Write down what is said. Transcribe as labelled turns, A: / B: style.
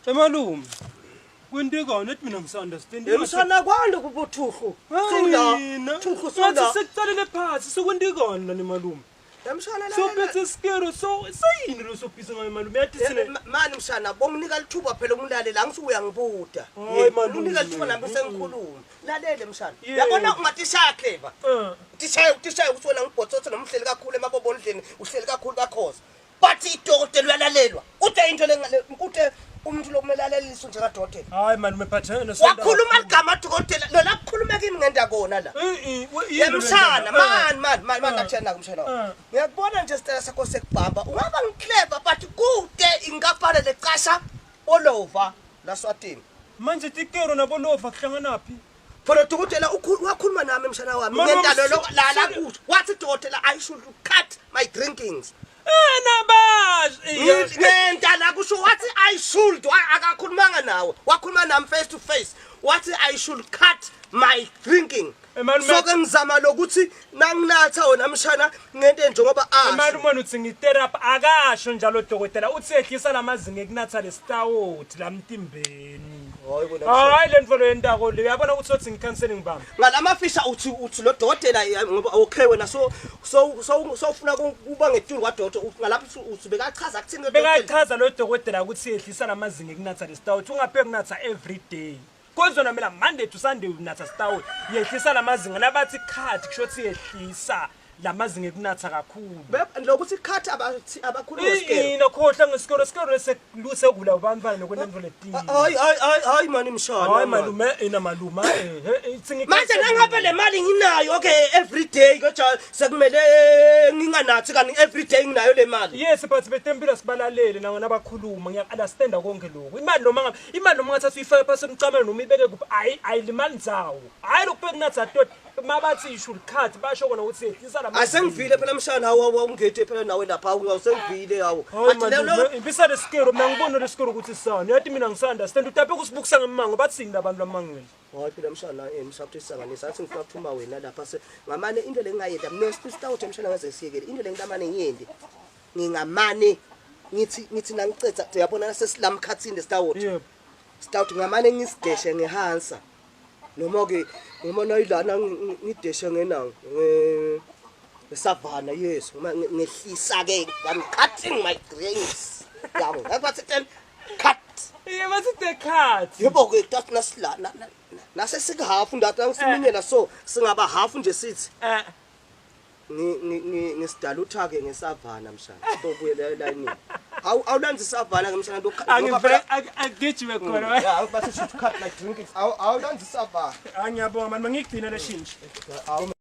A: Emalume. Kwentekani ethi mina ngisa-understand.
B: Emshana kwande kubuthuhlu. Sula. Thuhlu
A: Ngathi
B: sula.
A: sekucalele phansi sekwentekani lana malume.
B: Emshana la.
A: Sophethe isikero so sayini lo sophisa ngayo malume yathi sine
B: Mani mshana bonginika lithuba phela ukungilalela angisuke uyangibuda.
A: Hayi, malume.
B: Unika lithuba nami sengikhuluma. Lalele mshana.
A: Yebo.
B: Yabona ungatishaya clever.
A: Eh.
B: Tishaye utishaye ukuthi wena ngibhotsotho noma uhleli kakhulu emabobondleni uhleli kakhulu kakhoza. But idokotela uyalalelwa. Uthe into lengale uthe umuntu lokumele alaleliswe njengadokotela.
A: Hayi malume phathana
B: Wakhuluma ligama dokotela lo lakukhuluma kimi ngenda kona la. Yemshana mani mani mani mani ngathena kumshana wami. Ngiyakubona nje sitela sakho sekubhamba. Ungaba ngiclever but kude ingafana lecasha olova laswatini.
A: Manje tikero nabolova kuhlanganaphi?
B: Phela dokotela wakhuluma nami mshana wami.
A: Mama,
B: Ngenta lo la la kusho. Wathi dokotela I should cut my drinkings.
A: Eh nabash.
B: Ngenta la kusho wathi I should akakhulumanga nawe. Wakhuluma nami face to face. Wathi I should cut my drinking.
A: Malume-
B: So ke ngizama lokuthi nanginatha wena mshana ngente njengoba asho.
A: Malume uthi ngitherapy akasho njalo dokotela uthi ehlisa lamazinga ekunatha lesitawuthi lamtimbeni.
B: Hayi wena mshana.
A: Hayi le nto leyentako le uyabona ukuthi sothi ngicounseling bami.
B: Ngalamafisha uthi lo dokotela ngoba okay wena so so so sofuna kuba ngetulu kwadokotela uthi ngalapho uthi bekachaza kuthini lo dokotela.
A: Bekachaza lo dokotela ukuthi ehlisa lamazinga ekunatha lesitawuthi ungapheki kunatha every day. Kozona mina Monday to Sunday unatha sitawuthi yehlisa lamazinga nabathi cut kusho ukuthi yehlisa lamazinga ekunatha kakhulu.
B: Lokuthi cut abathi abakhuluma ngesikelo.
A: Ina khohla ngesikolo sikolo sekuluse kula ubantwana nokwento letini.
B: Hayi hayi hayi hayi mani mshana.
A: Hayi malume ina malume eh ithi ngi
B: Manje nangabe le mali nginayo okay every day kodwa sekumele nginganathi kani every day nginayo le mali.
A: Yes but betempilo sibalalele nawo nabakhuluma ngiya understand konke lokho. Imali noma ngabe imali noma ngathatha uyifake phansi emcamelo noma ibeke kuphi ayi ayilimali ndzawo. Hayi lokhu bekunatha tot mabathi you should cut basho kona ukuthi yehlisa lama.
B: Asengivile phela mshana hawu hawu ungithe phela nawe lapha awusengivile hawu.
A: Hayi
B: But lelo
A: malume impisa lesikero mina ngibona lesikero ukuthi sani. Yathi mina ngisa understand utape kusibukisa ngemango bathini labantu lamangweni.
B: Hayi phela mshana msapho isanganisa athi ngifuna ukuthuma wena lapha se ngamane into lengingayenda mina sitawuthi mshana ngaze siyekele into lengikamane ngiyende ngingamane ngithi nangicetha uyabona sesilamkhathini lesitawuthi
A: Yebo.
B: sitawuthi ngamane ngisideshe ngehansa noma ke noma nayilana ngideshe ngenango ngesavana yes noma ngehlisa ke I'm cutting my drinks yabo ngathi ten cut.
A: Yeah bathi the cut.
B: Yebo ke tathi nasila nase sikuhafu ndathi ngisiminyela so singaba hafu nje sithi
A: Eh
B: ngisidalutha ke ngesavana mshana sitobuyela elayinini awulanzi isavana ke mshana
A: angivele agijime khona.
B: Yeah bathi should cut my drinks awulanzi isavana.
A: Angiyabonga mani mangigcina le shintshe.
B: Awu.